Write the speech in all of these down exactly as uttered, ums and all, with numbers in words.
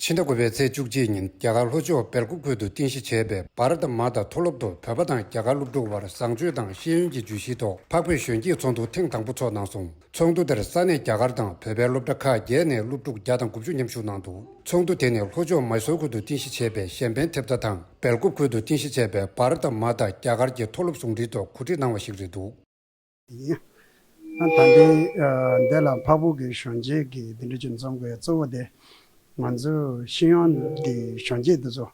ཕྱི་ཟླ་དགུ་པའི་ཚེས་བཅུ་གཅིག་ཉིན་རྒྱ་གར་ལྷོ་ཕྱོགས་སྦེལ་ཀོབ་ཁུལ་དུ་རྟེན་གཞི་བྱས་པའི་བྷ་ར་ཏ་མ་ཏཱ་མཐོ་སློབ་ཏུ་བོད་པ་དང་རྒྱ་གར་སློབ་ཕྲུག་དབར་བཟང་སྤྱོད་དང་ཤེས་ཡོན་གྱི་བརྗོད་གཞིའི་ཐོག་འཕགས་བོད་གཞོན་སྐྱེས་ཚོགས་འདུ་ཐེངས་དང་པོ་ཚོགས་གནང་སོང་། ཚོགས་འདུ་དེར་ས་གནས་རྒྱ་གར་དང་བོད་པའི་སློབ་གྲྭ་ཁག་བརྒྱད་ནས་སློབ་ཕྲུག་བརྒྱ་དང་དགུ་བཅུ་མཉམ་ཞུགས་གནང་འདུག་ཚོགས་འདུ་དེ་ནི་ལྷོ་ཕྱོགས་མཱི་སོར་ཁུལ་དུ་རྟེན་གཞི་བྱས་པའི་གཞན་ཕན་ཐེབས་རྩ་དང་སྦེལ་ཀོབ་ཁུལ་དུ་རྟེན་གཞི་བྱས་པའི་བྷ་ར་ཏ་མ་ཏཱ་རྒྱ་གར་གྱི་མཐོ་སློབ་ཟུང་འབྲེལ་ཐོག་གོ་སྒྲིག་གནང་བ་ཞིག་རེད་འདུག་ཡིན། ད་ལྟའི་འདི་ལ་འཕགས་བོད་ཀྱི་གཞོན་སྐྱེས་ཀྱི་འདི་འདྲ་ཅིག་འཛོམས་དགོས་གཙོ་བོ་དེ། ང་ཚོ་ཤེས་ཡོན་གྱི་གཞོན་སྐྱེས་འདི་ཚོ་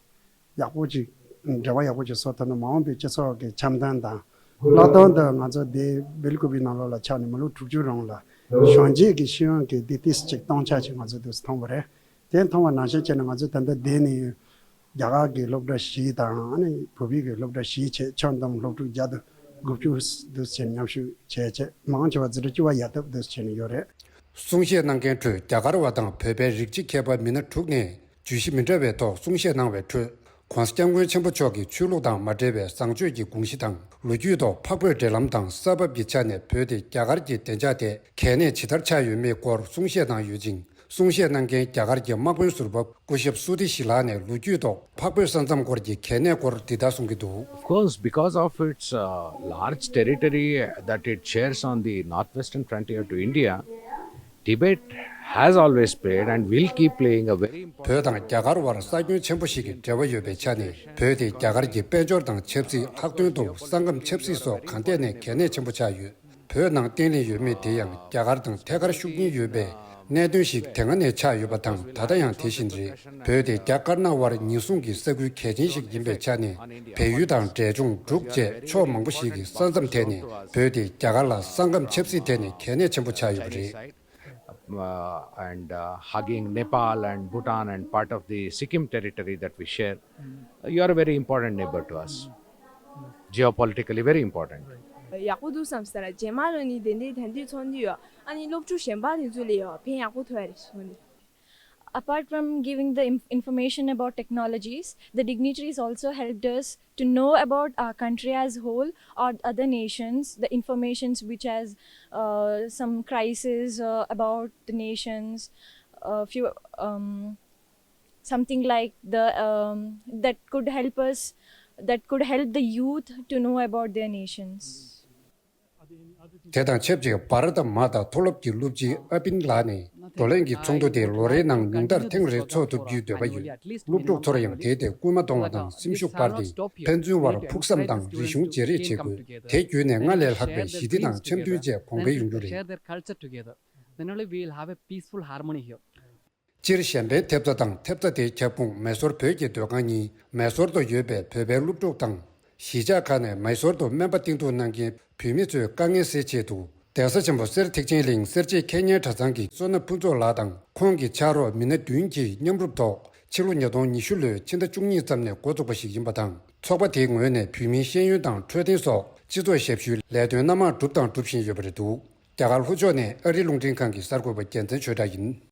ཡག་པོ་ཅིག་འབྲེལ་བ་ཡག་པོ་ཅིག་བཟོ་ཐུབ་ན་མ་འོངས་པའི་སྤྱི་ཚོགས་ཀྱི་འཆམ་མཐུན་དང་། ལྷག་དོན་དུ་ང་ཚོ་འདི་སྦེལ་ཀོབ་ནང་ལོགས་ལ་ཆགས་ནས་མི་ལོ་དྲུག་ཅུ་རིང་ལ་གཞོན་སྐྱེས་ཀྱི་ཤེས་ཡོན་གྱི་འདི་ཏིས་ཅིག་གཏོང་ཆ་ཅིག་ང་ཚོ་འདུག་སེ་མཐོང་བ་རེད། དེ་མཐོང་བ་ནང་བཞིན་བྱས་ནས་ང་ཚོ་ད་ལྟ་འདི་ནས་རྒྱ་གར་གྱི་སློབ་གྲྭ་བཞི་དང་ཨ་ནི་བོད་པའི་གི་སློབ་གྲྭ་བཞིའི་ཆེད་ཁྱོན་བསྡོམས་སློབ་ཕྲུག་བརྒྱ་དང་དགུ་བཅུ་འདུག་སེ་མཉམ་ཞུགས་བྱས་བྱས་མང་ཆེ་བ་འཛིན་གྲྭ་བཅུ་པ་ཡར་བཏབ་འདུག་སེ་བྱས་ནས་ཡོད་རེད། གསུང་བཤད་གནང་མཁན་ཁྲོད་རྒྱ་གར་བ་དང་བོད་པའི་རིགས་གཅིག་མཁས་པ་མི་སྣ་དྲུག་ནས་བརྗོད་གཞི་མི་འདྲ་བའི་ཐོག་གསུང་བཤད་གནང་བའི་ཁྲོད། ྋགོང་ས་ྋསྐྱབས་མགོན་ཆེན་པོ་མཆོག་གི་ཆོས་ལུགས་དང་མ་འབྲེལ་བའི་བཟང་སྤྱོད་ཀྱི་དགོངས་གཞི་དང་ལོ་རྒྱུས་ཐོག་འཕགས་བོད་འབྲེལ་ལམ་དང་ས་བབ་ཀྱི་ཆ་ནས་བོད་དེ་རྒྱ་གར་གྱི་བདེ་འཇགས་ཐད་གལ་གནད་ཇི་ལྟར་ཆགས་ཡོད་མེད་སྐོར་གསུང་བཤད་གནང་ཡོད་ཅིང་། གསུང་བཤད་གནང་མཁན་རྒྱ་གར་གྱི་དམག་དཔོན་ཟུར་པ་སྐུ་ཞབས་སུ་ཏི་ཤི་ལགས་ནས་ལོ་རྒྱུས་ཐོག་འཕགས་བོད་ས་མཚམས་སྐོར་གྱི་གལ་གནད་སྐོར་འདི་ལྟར་གསུང་གི་འདུག Of course, because of its uh, large territory that it shares on the northwestern frontier to India, Tibet has always played and will keep playing a very important བོད་དང་རྒྱ་གར་བར་ས་ཁྱོན་ཆེན་པོ་ཞིག་གི་འབྲེལ་བ་ཡོད་པའི་ཆ་ནས་བོད་དེ་རྒྱ་གར་གྱི་དཔལ་འབྱོར་དང་ཆབ་སྲིད། ལྷག་དོན་དུ་ས་ཁམས་ཆབ་སྲིད་སོགས་གང་ཐད་ནས་གལ་གནད་ཆེན་པོ་ཆགས་ཡོད། བོད་ནང་བརྟན་ལྷིང་ཡོད་མེད་དེ་ཡང་རྒྱ་གར་དང་ཐད་ཀར་ཤུགས་རྐྱེན་ཡོད་པའི་གནད་དོན་ཞིག་དེ་སྔ་ནས་ཆགས་ཡོད་པ་དང་ད་ལྟ་ཡང་དེ་བཞིན་རེད། བོད་དེ་རྒྱ་དཀར་ནག་དབར་ཉེན་སྲུང་གི་ས་ཁུལ་གལ་ཆེན་ཞིག་ཡིན་པའི་ཆ་ནས་བལ་ཡུལ་དང་འབྲས་ལྗོངས་འབྲུག་བཅས་ཕྱོགས་མང་པོ་ཞིག་གི་ས་མཚམས་ཐད་ནས་བོད་དེ་རྒྱ་གར་ལ་ས་ཁམས་ཆབ་སྲིད་ཐད་ནས་གལ་གནད་ཆེན་པོ་ཆགས་ཡོད་པ་རེད། uh, and uh, hugging Nepal and Bhutan and part of the Sikkim territory that we share. Uh, you are a very important neighbor to us, geopolitically very important. ཡག་པོ་འདུག་བསམ་སོང་། རྗེས་མ་ལ་ནི་དེ་འདྲའི་དེང་དུས་ཚོགས་འདུ་ཡོད། ཨ་ནི་སློབ་ཕྲུག་གཞན་པ་དེ་ཚོ་ལ་ཡང་ཕན་ཡག་པོ་ཐོགས་ཡ་རེད་ཞུ་གི་འདུག Apart from giving the inf- information about technologies, the dignitaries also helped us to know about our country as whole or other nations, the informations which has uh, some crisis uh, about the nations, uh, few um, something like the um, that could help us, that could help the youth to know about their nations. དེ་དང་ཆབས་ཅིག་བྷ་ར་ཏ་མ་ཏཱ་མཐོ་སློབ་ཀྱི་སློབ་སྤྱི་ཨ་པིན་ལགས་ནས་བགྲོ་གླེང་གི་ཚོགས་འདུ་དེ་ལོ་རེའི་ནང་ཉུང་མཐར་ཐེངས་རེ་འཚོགས་ཐུབ་རྒྱུའི་འདོད་པ་ཡོད། སློབ་ཕྲུག་ཚོར་ཡང་དེའི་ཐད་སྐུལ་མ་གཏོང་བ་དང་སེམས་ཤུགས་སྤར་ཏེ་ཕན་ཚུན་བར་ཕུགས་བསམ་དང་རིག་གཞུང་བརྗེ་རེས་བྱེད་དགོས། དེ་བརྒྱུད་ནས་སྔར་ལས་ལྷག་པའི་ཞི་བདེ་དང་འཆམ་མཐུན་བཅས་གོང་འཕེལ་ཡོང་རྒྱུ་རེད། Then only we will have a peaceful harmony here. སྤྱིར་གཞན་ཕན་ཐེབས་རྩ་དང་ཐེབས་རྩ་དེའི་ཁྱབ་ཁོངས་མེ་སོར་བོད་ཀྱི་སྡོད་ཁང་གཉིས་མེ་སོར་དུ་ཡོད་པའི་བོད་པའི་སློབ་ཕྲུག་དང་། གཞིས་ཆགས་ཁག་ནས་མེ་སོར་དུ་སྨན་པ་བསྟེན་གཏུག་གནང་མཁན་བོད་མི་ཚོའི་དཀའ་ངལ་སེལ་ཆེད་དུ། གདན་ས་ཆེན་པོ་གསེར་ཐེག་ཆེན་གླིང་སེར་བྱེས་འཁྱེར་ཉན་གྲྭ་ཚང་གི་བསོད་ནམས་ཕུན་ཚོགས་ལགས་དང་ཁོང་གི་ཕྱག་རོགས་མི་སྣ་བདུན་གྱིས་མཉམ་རུབ་ཐོག་ཕྱི་ལོ་ཉིས་སྟོང་ཉི་ཤུ་ལོའི་ཕྱི་ཟླ་བཅུ་གཉིས་ཙམ་ནས་འགོ་བཙུགས་པ་ཞིག་ཡིན་པ་དང་། ཚོགས་པ་དེའི་ངོས་ནས་བོད་མིའི་ཤེས་ཡོན་དང་འཕྲོད་བསྟེན་སོགས་སྤྱི་ཚོགས་ཞབས་ཞུའི་ལས་དོན་སྣ་མང་བསྒྲུབས་དང་སྒྲུབ་བཞིན་ཡོད་པ་རེད་འདུག་རྒྱ་གར་ལྷོ་ཕྱོགས་ནས་ཨ་རིའི་རླུང་འཕྲིན་ཁང་གི་གསར་འགོད་པ་རྒྱལ་མཚན་ཆོས་གྲགས་ཡིན།